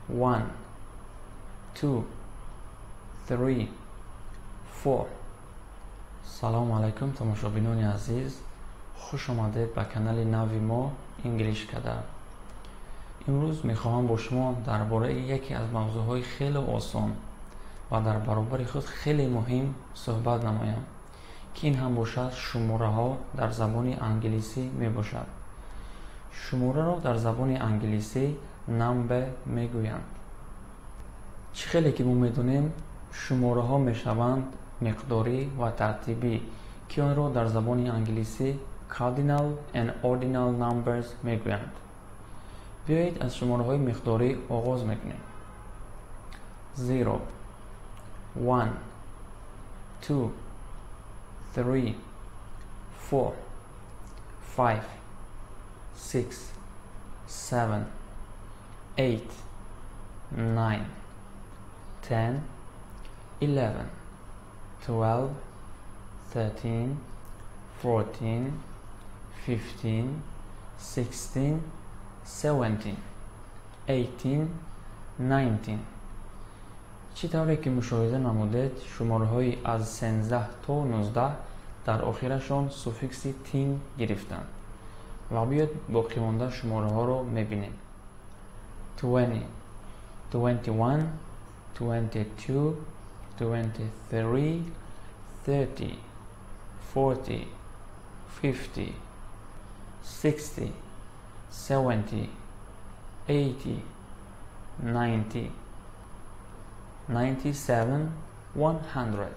One, two, three, four. Салому алайкум, тамошобинони азиз, хуш омадед ба канали нави мо English Када. Имрӯз мехоҳам бо шумо дар бораи яке аз мавзӯъҳои хеле осон ва дар баробари худ хеле муҳим суҳбат намоям, ки ин ҳам бошад шумораҳо дар забони англисӣ мебошад. Шумораро дар забони англисӣ number мегӯянд. Чӣ хеле ки мо медонем, шумораҳо мешаванд миқдорӣ ва тартибӣ, ки онро дар забони англисӣ cardinal and ordinal numbers мегӯянд. Биёед, аз шумораҳои миқдорӣ оғоз мекунем. Zero, one, two, three, four, five, six, seven, eight, nine, 10, 11, 12, 13, 14, 15, 16, 17, 18, 19. Чӣ тавре ки мушоҳида намудед, шумораҳои аз 13 то 19 дар охирашон суффикси teen гирифтанд. Ва биёед, боқимонда шумораҳоро мебинем: 20, 21, 22, 23, 30, 40, 50, 60, 70, 80, 90, 97, 100.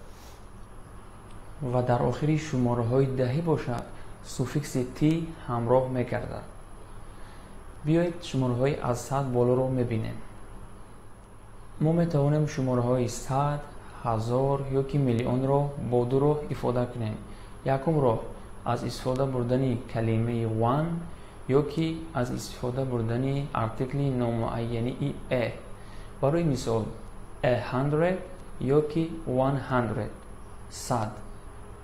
Ва дар охири шумораҳои даҳӣ бошад, суффикси ty ҳамроҳ мегардад. Биёед, шумораҳои аз 100 болоро мебинем. Мо метавонем шумораҳои 100, ҳазор ё ки миллионро бо ду роҳ ифода кунем. Якум роҳ аз истифода бурдани калимаи one ё ки аз истифода бурдани артикли номуайянии a. Барои мисол, a hundred ё ки 100, 100,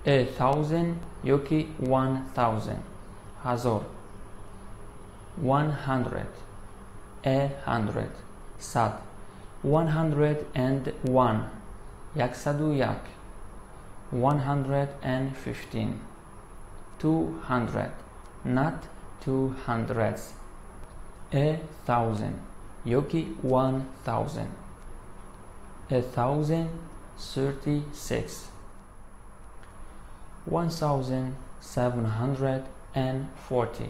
a thousand ё ки 1000, ҳазор. 100, a hundred, 100, 101, 101, 115, 200, not two hundreds, a thousand ё ки 1000, 1036, 1740,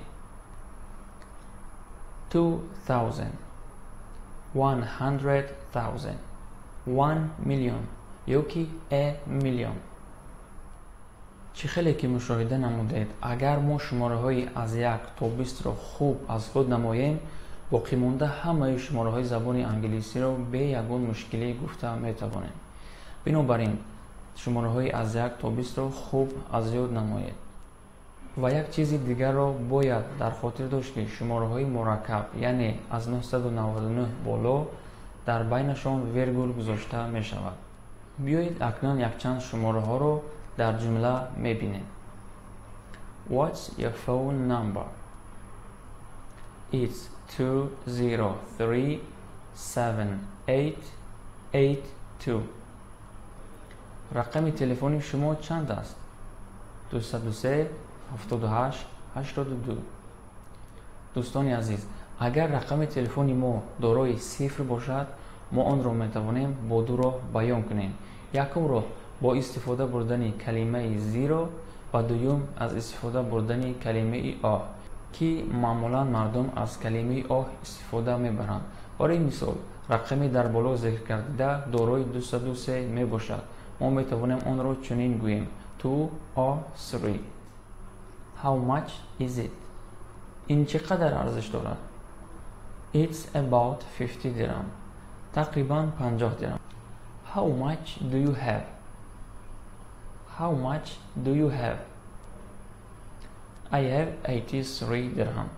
2000, 100,000, 1 million ё ки a million. Чӣ хеле ки мушоҳида намудед, агар мо шумораҳои аз 1 то 20-ро хуб аз худ намоем, боқимонда ҳамаи шумораҳои забони англисиро бе ягон мушкилӣ гуфта метавонем. Бинобар ин шумораҳои аз 1 то 20-ро хуб аз ёд намоед. Ва як чизи дигарро бояд дар хотир дошт, ки шумораҳои мураккаб, яъне аз 999 боло, дар байнашон вергул гузошта мешавад. Биёед, акнун якчанд шумораҳоро дар ҷумла мебинем. What's your phone number? It's 2037882. Рақами телефони шумо чанд аст? 203 78 82. Дӯстони азиз, агар рақами телефони мо дорои сифр бошад, мо онро метавонем бо ду роҳ баён кунем. Якум роҳ бо истифода бурдани калимаи zero ва дуюм аз истифода бурдани калимаи o, ки маъмулан мардум аз калимаи o истифода мебаранд. Барои мисол, рақами дар боло зикр гардида дорои 203 мебошад. Мо метавонем онро чунин гӯем: 203. How much is it? Ин чӣ қадар арзиш дорад? It's about 50 dirham. Тақрибан 50 дирам. How much do you have? How much do you have? I have 83 dirham.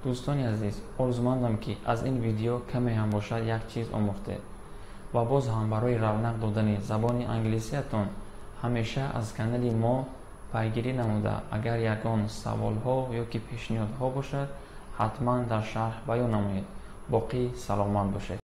Дӯстони азиз, орзумандам, ки аз ин видео каме ҳам бошад як чиз омӯхтед. Ва боз ҳам барои равнақ додани забони англисиятон ҳамеша аз канали мо пайгирӣ намуда, агар ягон саволҳо ё ки пешниҳодҳо бошад, ҳатман дар шарҳ баён намоед. Боқӣ саломат бошед.